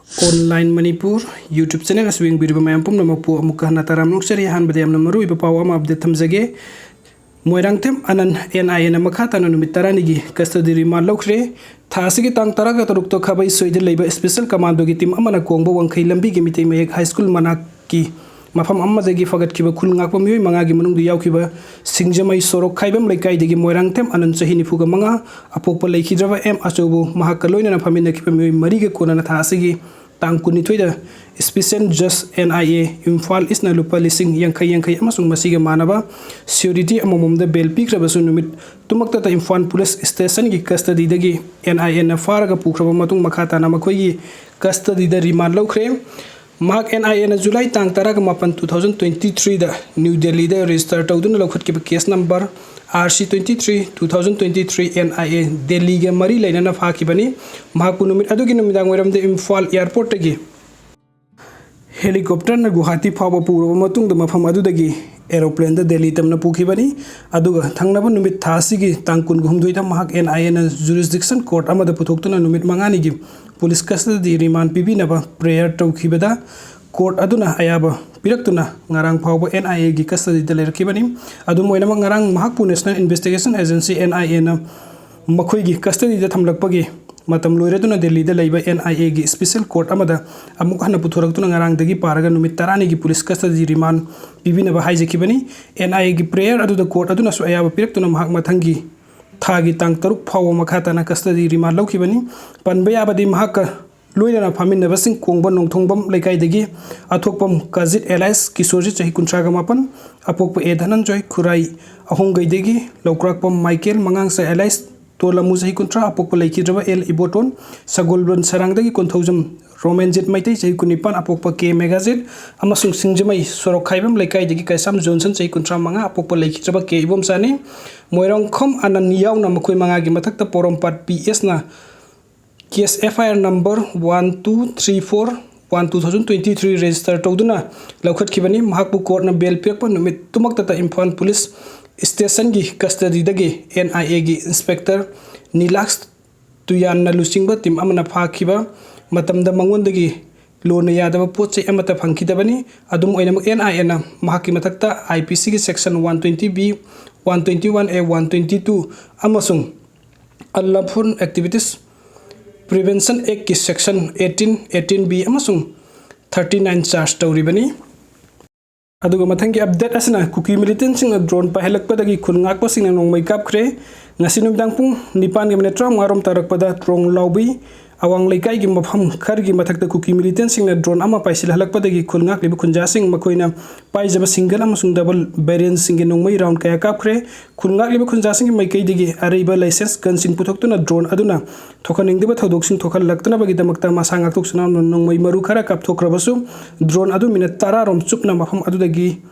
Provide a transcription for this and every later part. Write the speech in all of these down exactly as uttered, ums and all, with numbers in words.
Online Manipur YouTube channel ꯑꯁꯤ ꯌꯦꯡꯕꯤꯔꯤꯕ ꯃꯌꯥꯝ ꯄꯨꯝꯅꯃꯛꯄꯨ ꯑꯃꯨꯛꯀ ꯍꯟꯅ ꯇꯔꯥꯝꯅ ꯑꯣꯛꯆꯔꯤ꯫ ꯑꯍꯥꯟꯕꯗ ꯌꯥꯝꯅ ꯃꯔꯨꯑꯣꯏꯕ ꯄꯥꯎ ꯑꯃ update ꯊꯝꯖꯒꯦ꯫ ꯃꯣꯏꯔꯥꯡꯊꯦꯝ ꯑꯅꯟ N I A ꯅ ꯃꯈꯥ ꯇꯥꯅ ꯅꯨꯃꯤꯠ ꯇꯔꯥꯅꯤꯒꯤ custody remand ꯂꯧꯈ꯭ꯔꯦ꯫ ꯊꯥ ꯑꯁꯤꯒꯤ ꯇꯥꯡ ꯇꯔꯥꯒ ꯇꯔꯨꯛꯇ ꯈꯥꯕꯩ ꯁꯣꯏꯗ ꯂꯩꯕ special commando ꯒꯤ team ꯑꯃꯅ ꯀꯣꯡꯕ ꯋꯥꯡꯈꯩ ꯂꯝꯕꯤꯒꯤ ꯃꯤꯇꯩ ꯃꯌꯦꯛ high school ꯃꯅꯥꯛꯀꯤ ꯃꯐꯝ ꯑꯃꯗꯒꯤ ꯐꯒꯠꯈꯤꯕ ꯈꯨꯜ ꯉꯥꯛꯄ ꯃꯤꯑꯣꯏ ꯃꯉꯥꯒꯤ ꯃꯅꯨꯡꯗ ꯌꯥꯎꯈꯤꯕ ꯁꯤꯡꯖꯃꯩ ꯁꯣꯔꯣꯛ ꯈꯥꯏꯕꯝ ꯂꯩꯀꯥꯏꯗꯒꯤ ꯃꯣꯏꯔꯥꯡꯊꯦꯝ ꯑꯅꯟ ꯆꯍꯤ ꯅꯤꯐꯨꯒ ꯃꯉꯥ, ꯑꯄꯣꯛꯄ ꯂꯩꯈꯤꯗ꯭ꯔꯕ ꯑꯦꯝ ꯑꯆꯧꯕ, ꯃꯍꯥꯛꯀ ꯂꯣꯏꯅꯅ ꯐꯝꯃꯤꯟꯅꯈꯤꯕ ꯃꯤꯑꯣꯏ ꯃꯔꯤꯒ ꯀꯣꯟꯅꯅ ꯊꯥ ꯑꯁꯤꯒꯤ ꯇꯥꯡ ꯀꯨꯟꯅꯤꯊꯣꯏꯗ special judge N I A Imphal ꯏꯁꯅ ꯂꯨꯄꯥ ꯂꯤꯁꯤꯡ ꯌꯥꯡꯈꯩ ꯌꯥꯡꯈꯩ ꯑꯃꯁꯨꯡ ꯃꯁꯤꯒ ꯃꯥꯟꯅꯕ surety ꯑꯃꯃꯝꯗ bail ꯄꯤꯈ꯭ꯔꯕꯁꯨ, ꯅꯨꯃꯤꯠ ꯇꯨꯃꯛꯇꯗ ꯏꯝꯐꯥꯜ police station ꯒꯤ custody ꯗꯒꯤ N I A ꯅ ꯐꯥꯔꯒ ꯄꯨꯈ꯭ꯔꯕ ꯃꯇꯨꯡ, ꯃꯈꯥ ꯇꯥꯅ ꯃꯈꯣꯏꯒꯤ custody ꯗ remand ꯂꯧꯈ꯭ꯔꯦ꯫ ꯃꯍꯥꯛ N I A ꯅ ꯖꯨꯂꯥꯏ ꯇꯥꯡ ꯇꯔꯥꯒ ꯃꯥꯄꯟ, two thousand twenty three ꯗ ꯅ꯭ꯌꯨ ꯗꯦꯜꯂꯤꯗ register ꯇꯧꯗꯨꯅ ꯂꯧꯈꯠꯈꯤꯕ case number R C twenty three two thousand twenty three N I A ꯗꯦꯜꯂꯤꯒ ꯃꯔꯤ ꯂꯩꯅꯅ ꯐꯥꯈꯤꯕꯅꯤ꯫ ꯃꯍꯥꯛꯄꯨ ꯅꯨꯃꯤꯠ ꯑꯗꯨꯒꯤ ꯅꯨꯃꯤꯗꯥꯡ ꯋꯥꯏꯔꯝꯗ ꯏꯝꯐꯥꯜ airport ꯇꯒꯤ helicopter ꯅ ꯒꯨꯋꯥꯍꯥꯇꯤ ꯐꯥꯎꯕ ꯄꯨꯔꯕ ꯃꯇꯨꯡꯗ, ꯃꯐꯝ ꯑꯗꯨꯗꯒꯤ aeroplane ꯗ ꯗꯦꯜꯂꯤ ꯇꯝꯅ ꯄꯨꯈꯤꯕꯅꯤ꯫ ꯑꯗꯨꯒ ꯊꯪꯅꯕ ꯅꯨꯃꯤꯠ, ꯊꯥ ꯑꯁꯤꯒꯤ ꯇꯥꯡ ꯀꯨꯟꯒ ꯍꯨꯝꯗꯣꯏꯗ ꯃꯍꯥꯛ N I A ꯅ jurisdiction court ꯑꯃꯗ ꯄꯨꯊꯣꯛꯇꯨꯅ ꯅꯨꯃꯤꯠ ꯃꯉꯥꯅꯤꯒꯤ police custody remand ꯄꯤꯕꯤꯅꯕ prayer ꯇꯧꯈꯤꯕꯗ, court ꯑꯗꯨꯅ ꯑꯌꯥꯕ ꯄꯤꯔꯛꯇꯨꯅ ꯉꯔꯥꯡ ꯐꯥꯎꯕ N I A ꯒꯤ custody ꯗ ꯂꯩꯔꯛꯈꯤꯕꯅꯤ꯫ ꯑꯗꯨꯝ ꯑꯣꯏꯅꯃꯛ, ꯉꯔꯥꯡ ꯃꯍꯥꯛꯄꯨ National Investigation Agency N I A ꯅ ꯃꯈꯣꯏꯒꯤ custody ꯗ ꯊꯝꯂꯛꯄꯒꯤ ꯃꯇꯝ ꯂꯣꯏꯔꯗꯨꯅ ꯗꯦꯜꯂꯤꯗ ꯂꯩꯕ N I A ꯒꯤ special court ꯑꯃꯗ ꯑꯃꯨꯛ ꯍꯟꯅ ꯄꯨꯊꯣꯔꯛꯇꯨꯅ ꯉꯔꯥꯡꯗꯒꯤ ꯄꯥꯔꯒ ꯅꯨꯃꯤꯠ ꯇꯔꯥꯅꯤꯒꯤ police custody remand ꯄꯤꯕꯤꯅꯕ ꯍꯥꯏꯖꯈꯤꯕꯅꯤ꯫ N I A ꯒꯤ prayer ꯑꯗꯨꯗ court ꯑꯗꯨꯅꯁꯨ ꯑꯌꯥꯕ ꯄꯤꯔꯛꯇꯨꯅ ꯃꯍꯥꯛ ꯃꯊꯪꯒꯤ ꯊꯥꯒꯤ ꯇꯥꯡ ꯇꯔꯨꯛ ꯐꯥꯎꯕ ꯃꯈꯥ ꯇꯥꯅ custody remand ꯂꯧꯈꯤꯕꯅꯤ꯫ ꯄꯟꯕ ꯌꯥꯕꯗꯤ, ꯃꯍꯥꯛꯀ ꯂꯣꯏꯅꯅ ꯐꯝꯃꯤꯟꯅꯕꯁꯤꯡ ꯀꯣꯡꯕ ꯅꯣꯡꯊꯣꯡꯕꯝ ꯂꯩꯀꯥꯏꯗꯒꯤ ꯑꯊꯣꯛꯄꯝ ꯀꯥꯖꯤꯠ alias ꯀꯤꯁꯣꯔꯖꯤꯠ, ꯆꯍꯤ ꯀꯨꯟꯊ꯭ꯔꯥꯒ ꯃꯥꯄꯟ, ꯑꯄꯣꯛꯄ ꯑꯦ ꯙꯅꯟꯖꯣꯏ, ꯈꯨꯔꯥꯏ ꯑꯍꯣꯡꯒꯩꯗꯒꯤ ꯂꯧꯀ꯭ꯔꯥꯛꯄꯝ ꯃꯥꯏꯀꯦꯜ ꯃꯉꯥꯡꯁꯥ alias ꯇꯣꯂꯃꯨ, ꯆꯍꯤ ꯀꯨꯟꯊ꯭ꯔꯥ, ꯑꯄꯣꯛꯄ ꯂꯩꯈꯤꯗ꯭ꯔꯕ ꯑꯦꯜ ꯏꯕꯣꯇꯣꯟ, ꯁꯒꯣꯜꯕꯟ ꯁꯔꯥꯡꯗꯒꯤ ꯀꯣꯟꯊꯧꯖꯝ ꯔꯣꯃꯦꯟꯖꯤꯠ ꯃꯩꯇꯩ, ꯆꯍꯤ ꯀꯨꯟꯅꯤꯄꯥꯟ, ꯑꯄꯣꯛꯄ ꯀꯦ ꯃꯦꯒꯥꯖꯤꯠ, ꯑꯃꯁꯨꯡ ꯁꯤꯡꯖꯃꯩ ꯁꯣꯔꯣꯛ ꯈꯥꯏꯕꯝ ꯂꯩꯀꯥꯏꯗꯒꯤ ꯀꯩꯁꯥꯝ ꯖꯣꯟꯁꯟ, ꯆꯍꯤ ꯀꯨꯟꯊ꯭ꯔꯥ ꯃꯉꯥ, ꯑꯄꯣꯛꯄ ꯂꯩꯈꯤꯗ꯭ꯔꯕ ꯀꯦ ꯏꯕꯣꯝꯆꯥꯅꯤ꯫ ꯃꯣꯏꯔꯥꯡꯈꯣꯝ ꯑꯅꯟ ꯌꯥꯎꯅ ꯃꯈꯣꯏ ꯃꯉꯥꯒꯤ ꯃꯊꯛꯇ ꯄꯣꯔꯣꯝꯄꯥꯠ P S ꯅ case F I R number one two three four one two thousand twenty three register ꯇꯧꯗꯨꯅ ꯂꯧꯈꯠꯈꯤꯕꯅꯤ꯫ ꯃꯍꯥꯛꯄꯨ court ꯅ bail ꯄꯤꯔꯛꯄ ꯅꯨꯃꯤꯠꯇꯨꯃꯛꯇꯗ ꯏꯝꯐꯥꯜ police station ꯒꯤ custody ꯗꯒꯤ N I A ꯒꯤ inspector ꯅꯤꯂꯥꯛꯁ ꯇꯨꯌꯥꯟꯅ ꯂꯨꯆꯤꯡꯕ team ꯑꯃꯅ ꯐꯥꯈꯤꯕ ꯃꯇꯝꯗ ꯃꯉꯣꯟꯗꯒꯤ ꯂꯣꯟꯅ ꯌꯥꯗꯕ ꯄꯣꯠ ꯆꯩ ꯑꯃꯠꯇ ꯐꯪꯈꯤꯗꯕꯅꯤ꯫ ꯑꯗꯨꯝ ꯑꯣꯏꯅꯃꯛ, NIAꯅ ꯃꯍꯥꯛꯀꯤ ꯃꯊꯛꯇ IPCꯒꯤ section one twenty B, one twenty one A, one twenty two ꯑꯃꯁꯨꯡ Unlawful Activities Prevention Actꯀꯤ section eighteen, eighteen B ꯑꯃꯁꯨꯡ thirty nine charge ꯇꯧꯔꯤꯕꯅꯤ꯫ ꯑꯗꯨꯒ ꯃꯊꯪꯒꯤ update ꯑꯁꯤꯅ ꯀꯨꯀꯤ militantꯁꯤꯡꯅ drone ꯄꯥꯏꯍꯜꯂꯛꯄꯗꯒꯤ ꯈꯨꯜ ꯉꯥꯛꯄꯁꯤꯡꯅ ꯅꯣꯡꯃꯩ ꯀꯥꯞꯈ꯭ꯔꯦ꯫ ꯉꯁꯤ ꯅꯨꯃꯤꯗꯥꯡ ꯄꯨꯡ ꯅꯤꯄꯥꯟꯒꯤ minute ꯇꯔꯥꯃꯉꯥ ꯔꯣꯝ ꯇꯥꯔꯛꯄꯗ ꯇ꯭ꯔꯣꯡ ꯂꯥꯎꯕꯤ ꯑꯋꯥꯡ ꯂꯩꯀꯥꯏꯒꯤ ꯃꯐꯝ ꯈꯔꯒꯤ ꯃꯊꯛꯇ ꯀꯨꯀꯤ militantꯁꯤꯡꯅ drone ꯑꯃ ꯄꯥꯏꯁꯤꯜꯍꯜꯂꯛꯄꯗꯒꯤ ꯈꯨꯜ ꯉꯥꯛꯂꯤꯕ ꯈꯨꯟꯖꯥꯁꯤꯡ ꯃꯈꯣꯏꯅ ꯄꯥꯏꯖꯕ single ꯑꯃꯁꯨꯡ double barrelꯁꯤꯡꯒꯤ ꯅꯣꯡꯃꯩ round ꯀꯌꯥ ꯀꯥꯞꯈ꯭ꯔꯦ꯫ ꯈꯨꯜ ꯉꯥꯛꯂꯤꯕ ꯈꯨꯟꯖꯥꯁꯤꯡꯒꯤ ꯃꯥꯏꯀꯩꯗꯒꯤ ꯑꯔꯩꯕ licensed gunꯁꯤꯡ ꯄꯨꯊꯣꯛꯇꯨꯅ drone ꯑꯗꯨꯅ ꯊꯣꯛꯍꯟꯅꯤꯡꯗꯕ ꯊꯧꯗꯣꯛꯁꯤꯡ ꯊꯣꯛꯍꯜꯂꯛꯇꯅꯕꯒꯤꯗꯃꯛꯇ ꯃꯁꯥ ꯉꯥꯛꯊꯣꯛꯆꯅꯕ ꯅꯣꯡꯃꯩ ꯃꯔꯨ ꯈꯔ ꯀꯥꯞꯊꯣꯛꯈ꯭ꯔꯕꯁꯨ, drone ꯑꯗꯨ minute ꯇꯔꯥ ꯔꯣꯝ ꯆꯨꯞꯅ ꯃꯐꯝ ꯑꯗꯨꯗꯒꯤ,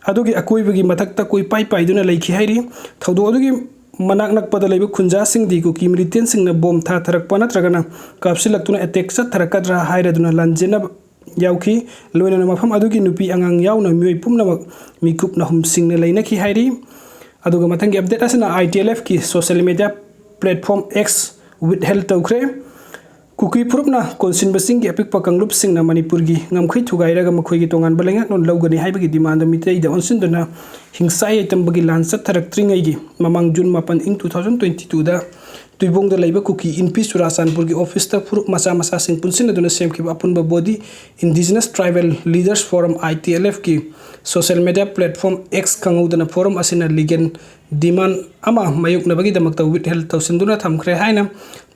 ꯑꯗꯨꯒꯤ ꯑꯀꯣꯏꯕꯒꯤ ꯃꯊꯛꯇ ꯀꯣꯏꯄꯥꯏ ꯄꯥꯏꯗꯨꯅ ꯂꯩꯈꯤ ꯍꯥꯏꯔꯤ꯫ ꯊꯧꯗꯣꯛ ꯑꯗꯨꯒꯤ ꯃꯅꯥꯛ ꯅꯛꯄꯗ ꯂꯩꯕ ꯈꯨꯟꯖꯥꯁꯤꯡꯗꯤ ꯀꯨꯀꯤ militantꯁꯤꯡꯅ bomb ꯊꯥꯊꯔꯛꯄ ꯅꯠꯇ꯭ꯔꯒꯅ ꯀꯥꯞꯁꯤꯜꯂꯛꯇꯨꯅ attack ꯆꯠꯊꯔꯛꯀꯗ꯭ꯔꯥ ꯍꯥꯏꯔꯗꯨꯅ ꯂꯥꯟꯖꯦꯟꯅꯕ ꯌꯥꯎꯈꯤ꯫ ꯂꯣꯏꯅꯅ ꯃꯐꯝ ꯑꯗꯨꯒꯤ ꯅꯨꯄꯤ ꯑꯉꯥꯡ ꯌꯥꯎꯅ ꯃꯤꯑꯣꯏ ꯄꯨꯝꯅꯃꯛ ꯃꯤꯀꯨꯞ ꯅꯥꯍꯨꯝꯁꯤꯡꯅ ꯂꯩꯅꯈꯤ ꯍꯥꯏꯔꯤ꯫ ꯑꯗꯨꯒ ꯃꯊꯪꯒꯤ update ꯑꯁꯤꯅ ITLFꯀꯤ social media platform X withheld ꯇꯧꯈ꯭ꯔꯦ꯫ ꯀꯨꯀꯤ ꯐꯨꯔꯨꯞꯅ ꯀꯣꯟꯁꯤꯟꯕꯁꯤꯡꯒꯤ ꯑꯄꯤꯛꯄ ꯀꯥꯡꯂꯨꯞꯁꯤꯡꯅ ꯃꯅꯤꯄꯨꯔꯒꯤ ꯉꯝꯈꯩ ꯊꯨꯒꯥꯏꯔꯒ ꯃꯈꯣꯏꯒꯤ ꯇꯣꯉꯥꯟꯕ ꯂꯩꯉꯥꯛꯂꯣꯟ ꯂꯧꯒꯅꯤ ꯍꯥꯏꯕꯒꯤ demand ꯃꯤꯇꯩꯗ ꯑꯣꯟꯁꯤꯟꯗꯨꯅ ꯍꯤꯡꯁꯥ ꯌꯥꯏꯇꯝꯕꯒꯤ ꯂꯥꯟ ꯆꯠꯊꯔꯛꯇ꯭ꯔꯤꯉꯩꯒꯤ ꯃꯃꯥꯡ June ꯃꯥꯄꯟ, ꯏꯪ two thousand twenty twoꯗ ꯇꯨꯏꯕꯣꯡꯗ ꯂꯩꯕ ꯀꯨꯀꯤ ꯏꯟꯄꯤ ꯆꯨꯔꯥꯆꯥꯟꯄꯨꯔꯒꯤ officeꯇ ꯐꯨꯔꯨꯞ ꯃꯆꯥ ꯃꯆꯥꯁꯤꯡ ꯄꯨꯟꯁꯤꯟꯅꯗꯨꯅ ꯁꯦꯝꯈꯤꯕ ꯑꯄꯨꯟꯕ body Indigenous Tribal Leaders Forum, ITLFꯀꯤ social media platform X ꯈꯪꯍꯧꯗꯅ forum ꯑꯁꯤꯅ legal demand ꯑꯃ ꯃꯥꯌꯣꯛꯅꯕꯒꯤꯗꯃꯛꯇ withheld ꯇꯧꯁꯤꯟꯗꯨꯅ ꯊꯝꯈ꯭ꯔꯦ ꯍꯥꯏꯅ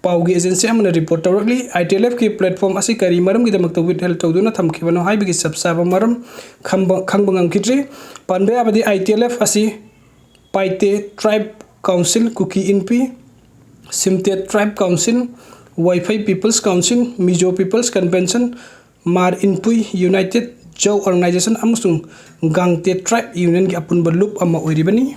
ꯄꯥꯎꯒꯤ agency ꯑꯃꯅ report ꯇꯧꯔꯛꯂꯤ꯫ ITLFꯀꯤ platform ꯑꯁꯤ ꯀꯔꯤ ꯃꯔꯝꯒꯤꯗꯃꯛꯇ withheld ꯇꯧꯗꯨꯅ ꯊꯝꯈꯤꯕꯅꯣ ꯍꯥꯏꯕꯒꯤ ꯆꯞ ꯆꯥꯕ ꯃꯔꯝ ꯈꯪꯕ, ꯈꯪꯕ ꯉꯝꯈꯤꯗ꯭ꯔꯤ꯫ ꯄꯟꯕ ꯌꯥꯕꯗꯤ ITLF ꯑꯁꯤ Paite Tribe Council, Kuki Inpi, Simte Tribe Council, Waifei People's Council, Mizo People's Convention, Mar Inpui United, Zou Organization ꯑꯃꯁꯨꯡ Gangte Tribe Unionꯒꯤ ꯑꯄꯨꯟꯕ ꯂꯨꯞ ꯑꯃ ꯑꯣꯏꯔꯤꯕꯅꯤ꯫